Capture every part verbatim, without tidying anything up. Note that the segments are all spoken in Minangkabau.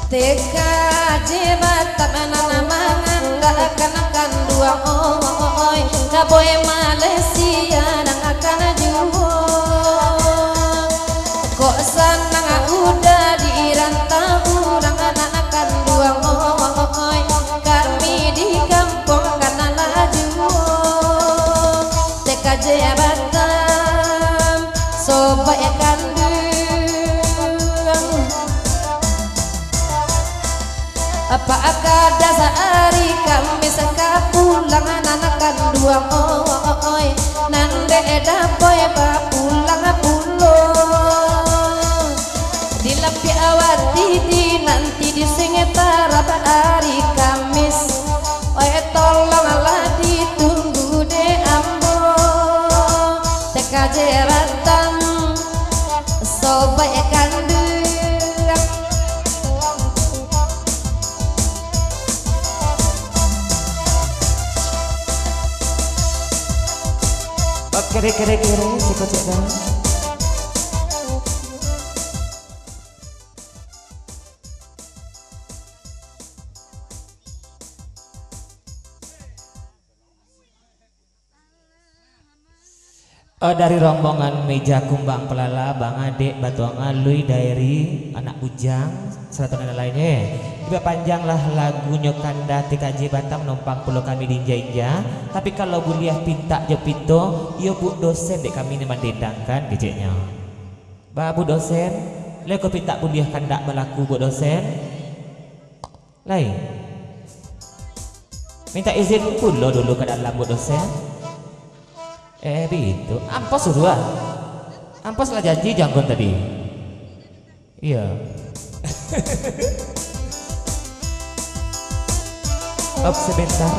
T K J Batam nan mangandakkan kanduang, oi, ka boy Malaysia nan akan juo. Kok sanang udah di rantau urang nan kanduang, oi, kami di kampuang kan lah juo. T K J Batam, sobat kanduang. Apakah dasar ari Kamis ka pulang nan kanduang, oi, nan dek dapoi bapulang pulo. Di lapiak awak titi nanti di singit tarap ari Kamis, oi, tolonglah ditunggu dek ambo. T K J Batam, sobat kanduang. Oke, dek, dek, dek, siko cek dah. Eh, dari rombongan Meja Kumbang Palala, Bang Adek, Batuang Alui, Dairi, Anak Bujang, sarato nan lainnyo. Dipapanjanglah lagunyo kanduang T K J Batam, nompang pulo kami diinja-inja. Tapi kalau buliah pintak jo pito, iyo Buk Dosen dek kami ni mandendangkan keceknyo. Ba Buk Dosen, lai ko pintak buliah kanduang balaku Buk Dosen. Lai. Mintak izin pulo dulu ka dalam, Buk Dosen. Eh, bitu. Ampos suruah. Ampos lah janji jangkon tadi. Iyo. Op, sebentar.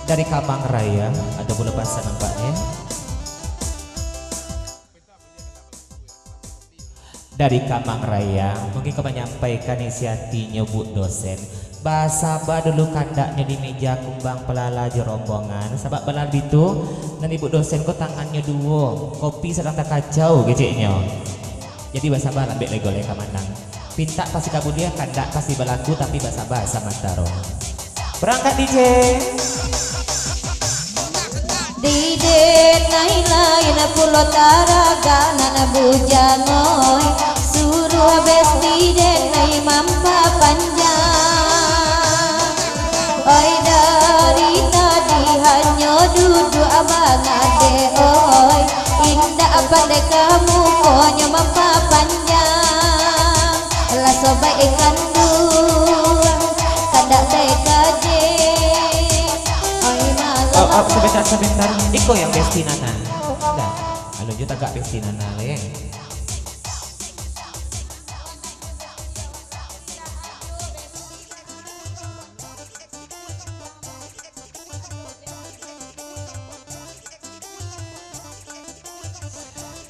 Dari Kamang Raya, ado pulo pasan nampaknyo. Dari Kamang Raya, mungkin ka manyampaikan isi atinyo, Buk Dosen. Basaba dulu kandaknyo di Meja Kumbang Palala jo rombongan, sabab balabiah tu, nan Ibuk Dosen ko tangannyo duo, kopi sadang takacau keceknyo. Jadi basaba, lambek lai goleh ka manang. Pintak pasti ka buliah, kandak pasti balaku, tapi basaba samantaro. Barangkek, D J. Di denai lain pulo taragak nan bujang, oi. Suruah besti denai mampapanjang. Oi, dari tadi hanyo duduak bangadek, oi. Indak pandai ka mukonyo mampapanjang. Lah sobat kanduang, kandak T K J. Oi, malam. Oh, oh, sebentar, sebentar. Iko yang besti Nana. Dah. Alun jo tagak besti Nana, leh.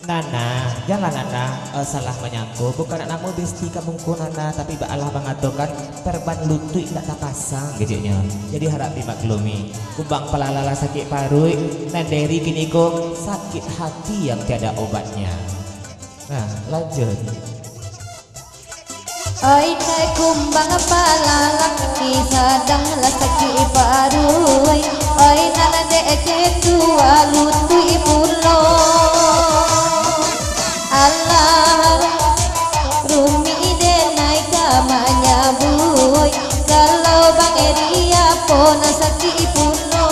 Nana, janlah Nana, eh, salah manyangko. Bukan nak namo besti ka muko Nana, tapi baalah mangatokan perban lutuik indak tapasang, keceknyo. Jadi harap dimaklumi. Kumbang Palala lah sakik paruik, nan Deri kini ko sakik hati yang tiada obatnya. Nah, lanjut. Oi, nai Kumbang Palala, kini sadang lah sakik paruik. Oi, nan dek ketua lutuik pulo. Alah, rumik denai ka manyabuik. Kalau Bang Eri apo nan sakik pulo.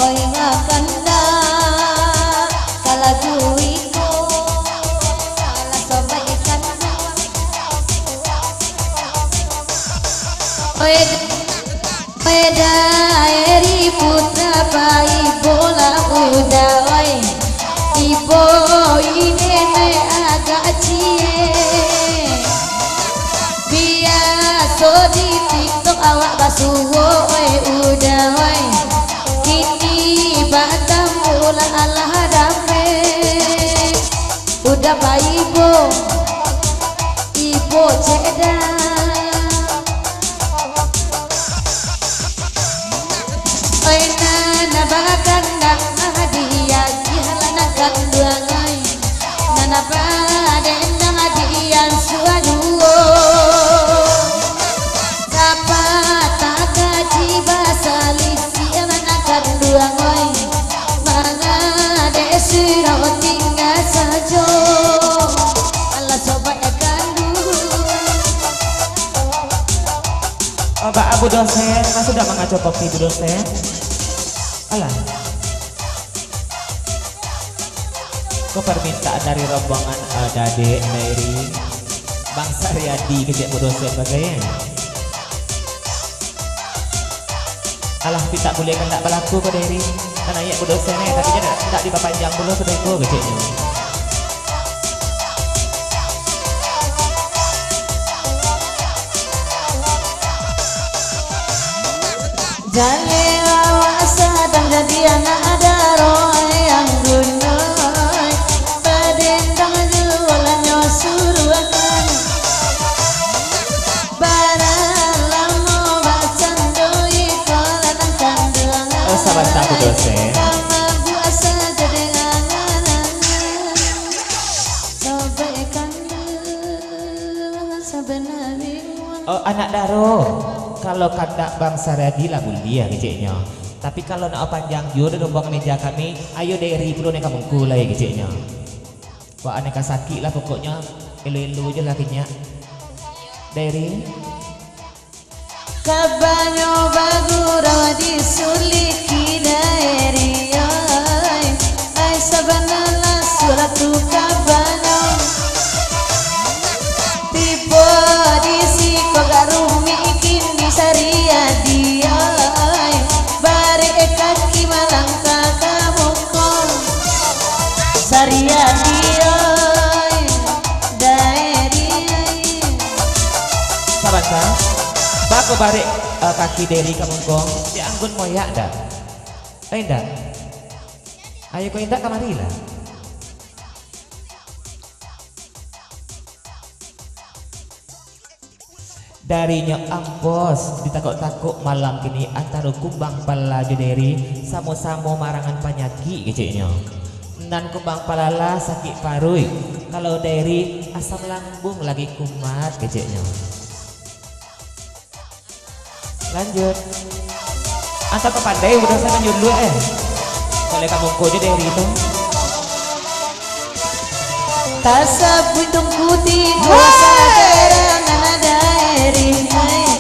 Oi, ngakan dah, kalau duit Oi, oi, Daeri putra pai bola udah, oi. Ibo ine ne agak cie. Biaso di TikTok awak basuo, oi, udah, oi. Kini batamu lah alah dame. Udah pai ibo, ibo ceda. Oi, nana bakandak hadiah, dihalanangkan duangai. Nana padendang hadiah suaduo. Oh, baa Bu Dosen, mah sudah mangaco kopi Bu Dosen? Alah. Ko permintaan dari rombongan, eh, Dadek, Dairi, Bang Saryadi kecek Bu Dosen bagai, eh. Alah, pintak buliah kan ndak balaku ko, Dairi. Kan ayek Bu Dosen, eh, tapi nyo ndak, ndak dipapanjang pulo sudah iko keceknyo. Jaleh awak sadang jadi anak daro ayang gunoi, badendang juo lah nyo suruahan. Bara lamo bacando iko lanang kanduangan. Oh, sabanta, Bu Dosen. Tamabuak sajo dek angan-angan. Sobek kanduangan sabana bingung. Oh, anak daro, kalau kandak Bang Saryadi lah buliah keceknyo. Tapi kalau nak panjang juo dek rombongan meja kami, ayo Dairi pulo nan ka mungko lai keceknyo. Wak aneh ka sakik lah pokoknyo, elo-elo je lah kenyak. Dairi. Kabanyo bagurau disuliki Dairi, oi. Ai sabana lah surat tu kabanyo. Tibo di siko gak rumik kini Saryadi, oi. Barek kaki malangkah ka muko. Saryadi, oi. Dairi, oi. Sabanta. Baa ko barek, eh, kaki Dairi ka muko? Dek anggun moyak ndak? Eh, indak. Ayo ko indak kamari lah. Darinyo ampos, ditakok-takok malam kini antaro kumbang pala jo Dairi samo-samo marangan panyakik keceknyo. Nan kumbang pala lah sakik paruik, kalau Dairi asam lambung lagi kumat keceknyo. Lanjut. Antah ka pandai budak saya manyuluak, eh. Boleh ka muko je Dairi tu. Tasabuik tungku tigo. Woi! Sabarang anak Dairi, hai.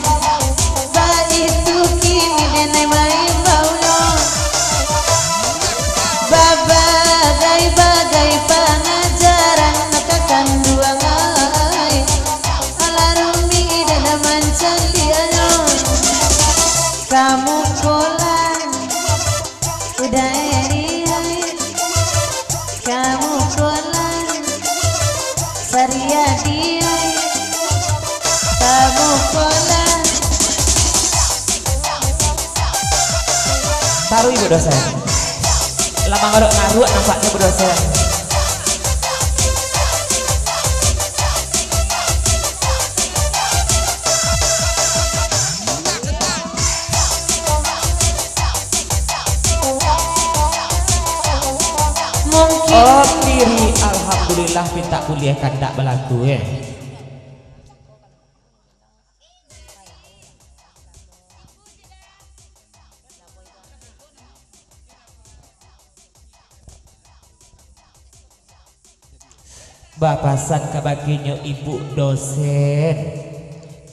Baitu kini denai maimbau nyo. Babagai-bagai pangajaran ka kanduang, ai. Alah rumik dek nan mancaliaknyo. Ka muko lah, Dairi, ai. Ka muko lah, Saryadi, ai. Ka muko lah. Taruih, Bu Dosen. Lah mangaruak-ngaruak nampaknyo, Bu Dosen. Mungkin. Oh, kiri, alhamdulillah, pintak buliah kandak balaku, eh. Bapasan kabakeh nyo Ibu Dosen.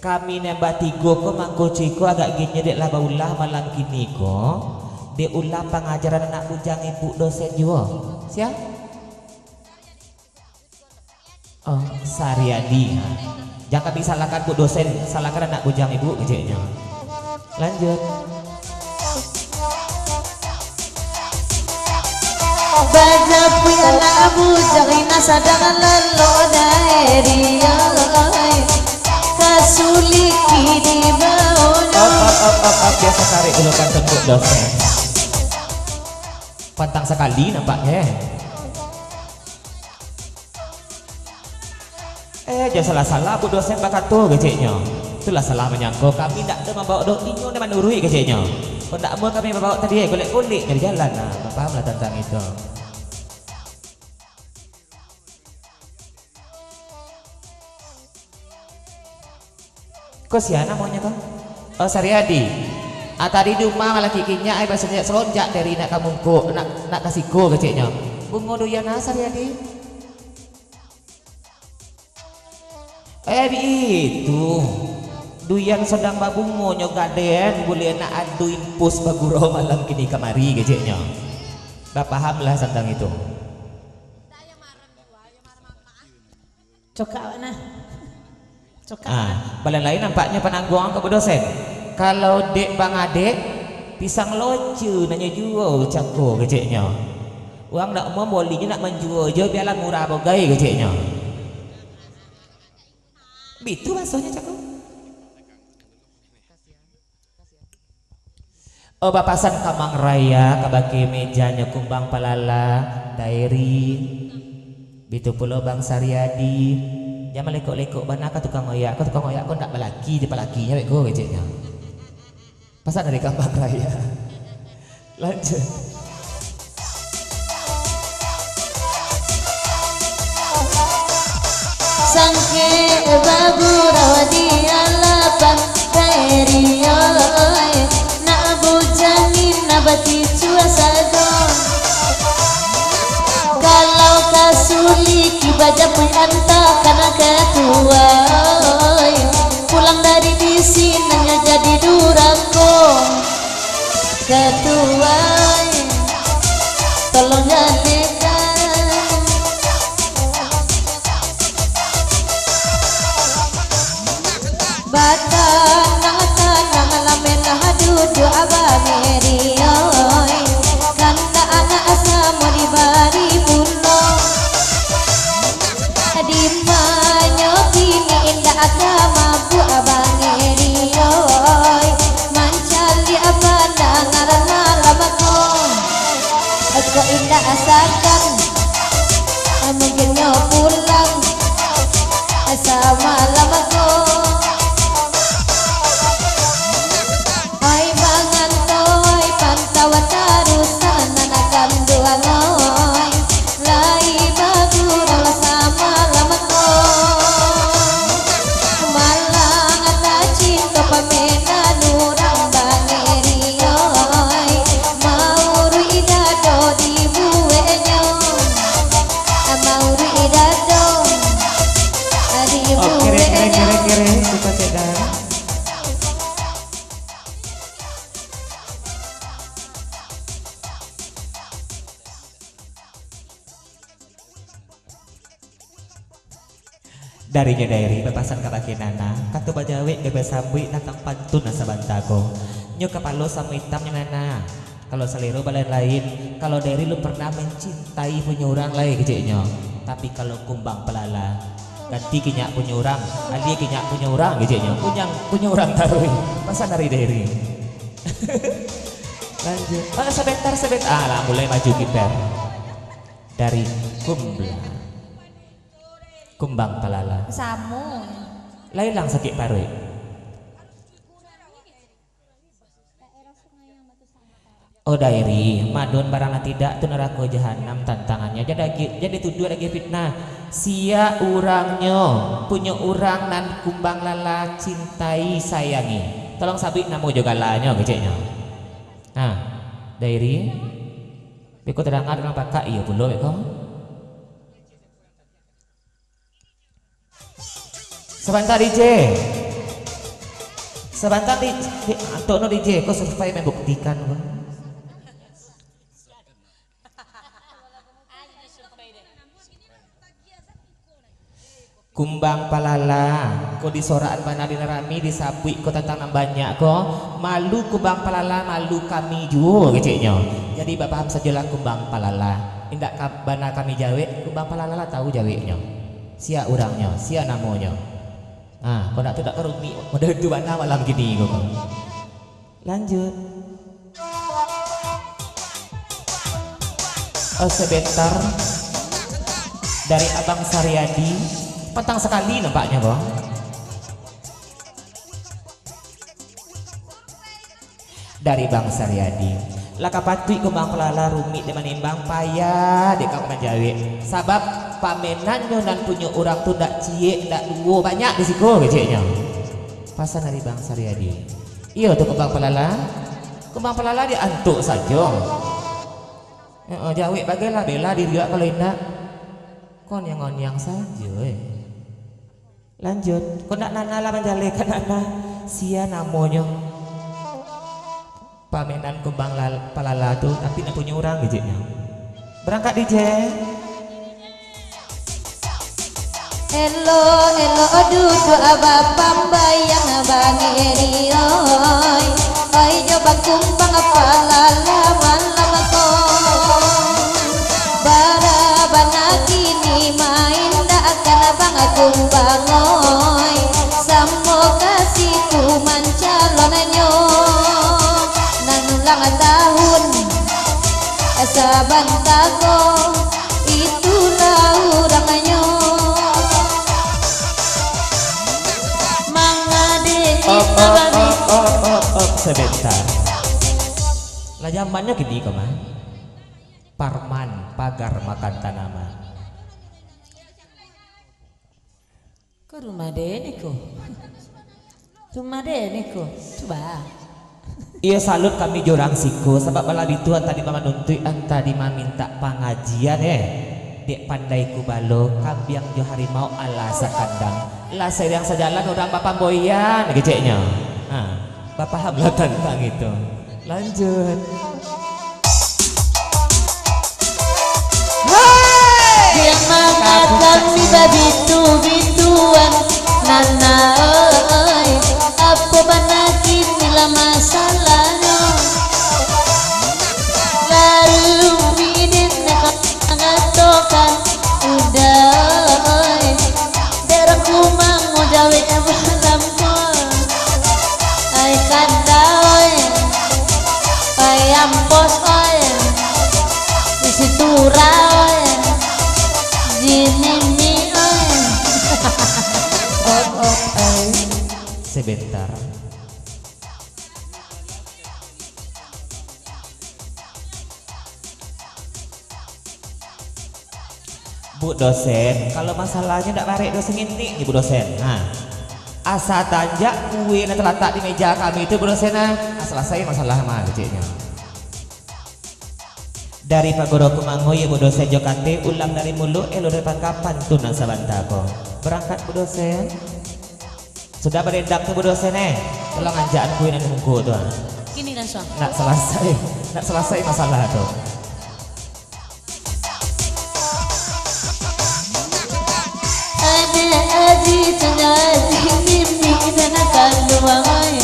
Kami nan batigo ko mangko ciko agak genyek dek lah baulah malam kini ko, dek ulah pangajaran anak bujang Ibu Dosen juo. Sia? Oh, Saryadi. Jan kami salahkan Bu Dosen, salahkan anak bujang Ibu, keceknyo. Lanjut. Bajapuik anak bujang Ina sadang lalo Dairi, ai. Kasuliki dibaonyo. Op, op, op, op, op. Biaso tarik dulu pantun Bu Dosen. Pantang sakali nampaknyo, eh. Eh, jan salah-salah Bu Dosen bakato, keceknyo. Itulah salah manyangko, kami ndak ado mambaok doh, inyo nan manuruik, keceknyo. Kok ndak amuah kami mambaok tadi, eh, golek-golek dari jalan, nah, pahamlah tantang itu. Ko sia namonyo ko? Oh, Saryadi. Ah, tadi di umah malaki kinyak, ai, baso nyo salonjak dari nak ka mungko, nak, nak ka siko, keceknyo. Bungo duyan ah, Saryadi. Eh, bitu. Duyan sadang babungo nyo gaden, buliah nak adu impus bagurau malam kini kamari, keceknyo. Bapahamlah tantang itu. Cokak awak nah. Cokak. Ah, balian lain nampaknyo panangguang ka budosen. Kalau dek bangadek, pisang loce nanyo juo cako, keceknyo. Urang nak mamboli nyo nak manjuo jo, bialah murah bogai, keceknyo. Bitu basonyo cako. Oh, bapasan kamang raya kabake mejanyo kumbang palala, Dairi. Bitu pulo Bang Sariadi. Jan malekok-lekok bana ka tukang oyak ko, tukang oyak ko ndak balaki jo palakinyo, beko keceknyo. Pasan dari kamang raya. Lanjut. Sangkek bagurau di alapan, Dairi oi, nak bujangin nak baticua sajo. Kalau ka suliki bajapuik antakan ketua oi, pulang dari di sinan nyo jadi durako. Ketua, tolong jalekan. Batanang-tanang lamenah duduak Abang Eri oi. Kandak anak samo dibari pulo. Dimanyo kini indak ka mabuak Abang Eri oi, mancaliak pandangaran malam ko. Kok indak asakan, mungkinnyo pulang samalam ko. Ai bangantoi, pantau tarusan anak kanduang oi. Lai bagurau samalam ko. Malang tacinto pamenan urang Bang Eri oi. Mauruik dado dibueknyo. Mauruik dado dibueknyo. Oke, kere, kere, kere, kere. Suka cek dah. Darinyo Dairi bapasan kabake Nana, kato bajawek jo basambuik tantang pantun nan sabanta ko. Nyo kapalo samo itamnyo Nana. Kalau salero balian lain, kalau Dairi lun pernah mancintai punyo urang lai keceknyo. Tapi kalau kumbang palala, ganti kinyak punyo urang, alie kinyak punyo urang keceknyo. Punyang punyo urang taruih. Pasan dari Dairi. Lanjut. Ah, sabentar, sabentar. Ah, lah, mulai maju kita. Dari Kumbla. Kumbang palala. Samo. Lai ilang sakik paruik. Oh Dairi, madon barang nan tidak tu narako jahanam tantangannyo. Jadi agi, jadi tuduah lagi fitnah. Sia urangnyo, punyo urang nan kumbang lala cintai sayangi. Tolong sabuik namo jo galanyo, keceknyo. Ha, Dairi. Beko tadanga urang pakak, iyo pulo beko. Sabanta D J. Sabanta D J, di, antok no D J, ko survei mambuktikan ko. Kumbang palala, ko disorakan bana di narami, disabuik ko tantang nan banyak ko, malu kumbang palala, malu kami juo keceknyo. Jadi bapaham sajolah kumbang palala. Indak ka, bana kami jawek, kumbang palala lah tahu jaweknyo. Sia urangnyo, sia namonyo. Ah, kok nak tu dak ka rumik, model tu bana malam kini ko. Lanjut. Oh, sebentar. Dari Abang Sariadi. Patang sakali nampaknyo ko. Dari Bang Sariadi. Lah ka patuik kumbang palala, rumik dek manimbang, payah dek ka manjawek. Sabab pamenannyo nan punyo urang tu ndak ciek, ndak duo, banyak di siko keceknyo. Pasan dari Bang Sariadi. Iyo tu kumbang palala. Kumbang palala diantuk sajo. Heeh, jawek bagai lah, bela diri awak kalau indak. Konyang-konyang sajo, eh. Lanjut. Kok ndak Nana lah manjalekan Nana? Sia namonyo. Pamainan kumbang lal-, palala tu, tapi nak punyo urang keceknyo. Barangkek, D J. Elok-elok duduak bapambayang bangiri, oi. Oi, nyo bakumbang palala malam ko. Bara bana kini maindakan bang kumbang, oi. Samo kasihku mancalonnyo. Nan ulang tahun sabanta ko, itulah urangnyo. Mangade Op, op, op, op, op, op, sabanta. Lah jamannyo kini ko mah. Parman, pagar makan tanaman. Ko rumah den iko? Rumah den iko? Cuba. Iyo, salut kami jo urang siko, sabab balabiah tu antah di mamanuntuik, antah di mamintak pangajian, eh. Dek pandai ku balo, kambiang jo harimau alah sakandang. Lah sariang sajalan urang bapamboian, keceknyo. Ha, bapahamlah tantang itu. Lanjut. Hai! Jan mangatan babitu-bituan, Nana oi. Apo bana kini lah masalahnyo? Lah rumik den katokan, Uda oi. Dek urang Kumang jawek balambo. Ai kanda oi. Ai ampos oi. Di situ oi. Di nini oi. Op, op, ai. Sebentar. Bu dosen, kalau masalahnyo ndak barek dosen, intik ni Bu dosen. Ha. Asa tanjak kue nan talatak di meja kami tu, Bu dosen, ha. Ah, salasai masalah mah, keceknyo. Dari Pagoro Kumang, iyo Bu dosen, jo kate ulang dari muluik, elok dari pangka, pantun nan sabanta ko. Barangkek, Bu dosen. Sudah badendam tu, Bu dosen, eh. Tolong anjakan kue nan di muko tu, ah. Kini langsuang. Nak salasai, nak salasai masalah tu. Adik Aji, tanya Aji, mimpi dan akan dua mai.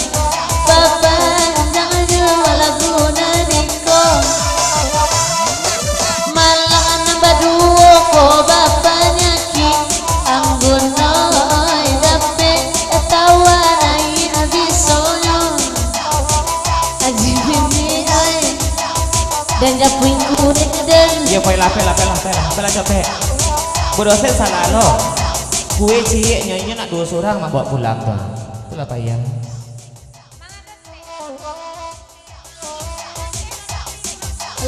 Papanjang jua lagu nan iko. Malah nan baduo ko bapanyakik. Anggun oi, dapek tawa naiak bisonyo. Aji Mimi oi, dan japuingku dek den. Iyo, pai lapeh, lapeh, lapeh, lapeh lah, capek. Bu dosen salah lo. Kue ciek nyo, inyo nak duo surang mah bawa pulang tu. Itulah payah.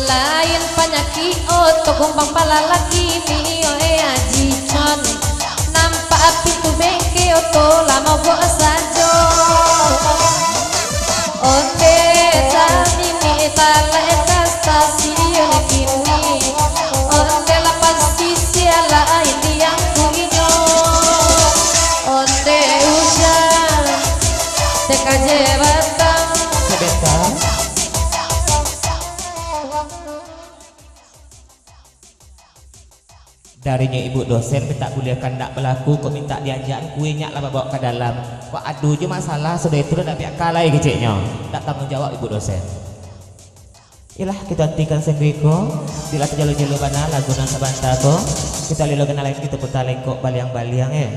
Lain panyakik oto, gumbang pala laki ni, oe Aji Con. Nampak pintu bengke oto lah mogok sajo. Onde tanini talek ka stasiun kini. Onde lah pasti sialah indiang ku inyo. Onde ujan. Teka je batang. Sebentar. Darinyo ibu dosen mintak buliah kandak balaku, kok mintak dianjakan kue nyak lah babawa ka dalam. Kok ado jo masalah, sudah itu lah dak piak ka lai keceknyo. Dak tangguang jawab ibu dosen. Iyolah, kito antikan sainggo iko. Bila tajalo-jalo bana lagu nan sabanta ko, kito lilo ganal lai, kito puta lai kok baliang-baliang, eh.